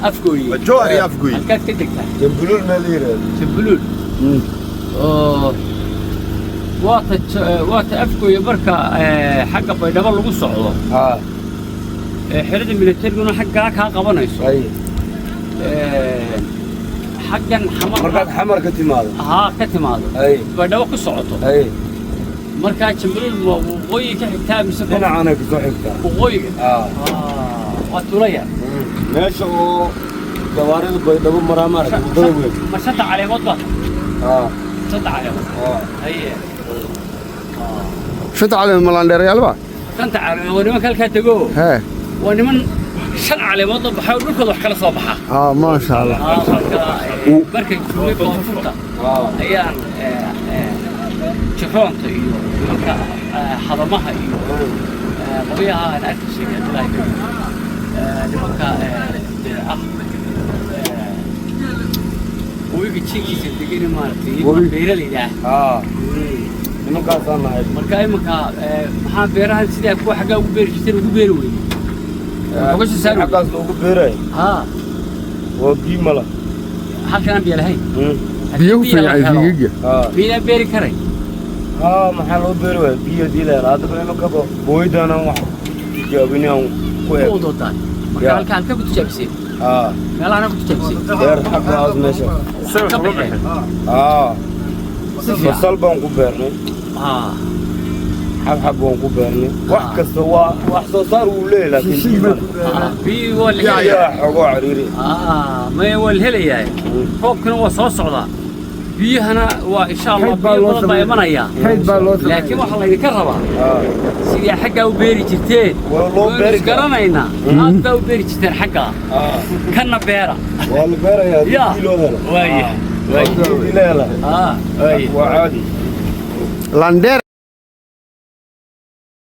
Afgooye. Jowhar iyo Afgooye. Halkaad ka degtaa? Jambuluul meel la yidhaahdo. Jambuluul oo waata Afgooye. Marka xagga Baydhabo lagu socdo, xerada militariguna xaggaa kaa qabanayso, xaggan Xamar. Markaad Xamar ka timaado. Haa, ka timaado. Baydhabo ku socoto. Markaa Jambuluul ma waqooyi ka xigtaa mise Dhinacanay kusoo xigtaa. Waqooyiga? Haa. Waa tuulaya. Meesha oo gawaarida Baydhabo maraa, maaragtay, waddada weyn. Ma shanta caleemood ba? Haa. Shanta caleemood? Haa. Haye. Shanta caleemood malaandheerayaalba. Shanta caleemood waa nimanka halkaa tego. Hee. Waa niman shan caleemood la baxay oo dhulkooda wax kala soo baxa. Aa, maasha Allah. Marka markay joogay koonfurta ayaan jiroonta iyo nimanka xadamaha iyo qolyaha aan arki jiray, nimanka dee ah webiga jinkiisa degan, maaragtay, beeralayda ah. Haa, nimankaasaan nahay. Marka imanka maxaa beerahan sidaa kuwa xaggaa ugu beeri jirteen ugu beeri weyne? Uga soo saari weyne? Xaggaas loogu beeray waa biyo mala. Halkan aan biyo lahayn. Biyo ku Biyo la fiican helo. riigiga. Miydaan beeri karay? Haa, maxaa loo beeri waaya? Biyo hadii la helo. Haddaba imankaba booyadaana wax tijaabini aan ku eeg. U doontaan marka. Ya. Halka ku tijaabiseen? Haa. Meelahana ku tijaabiseen? Beer xaggaas meesha. Ka baxeen? Haa. Si fiican. Basal baan ku beernay. Xabxab waan ku beernay. Wax kasta waa wax soo saar wuu leeyahay, laakiin biyo male. Biyo waa la helayaa. Biyaha xogoo cariiri. Maya, waa la helayaa. Roobkana waa soo socdaa, biyahana waa insha Allah biyo badan baa imanaya. Kayd baa loo. Laakiin waxaa laydinka rabaa Haa. sidii xaggaa u beeri jirteen. Waa loo Waynu beeri karaa. isgaranaynaa, aad baa u beeri jirteen xaggaa. Kanna beera. Waa la beerayaa haddii Ya. biyo loo helo. Waaya. Haddii biyo la helo. Waaya. Waa caadi. Landheer.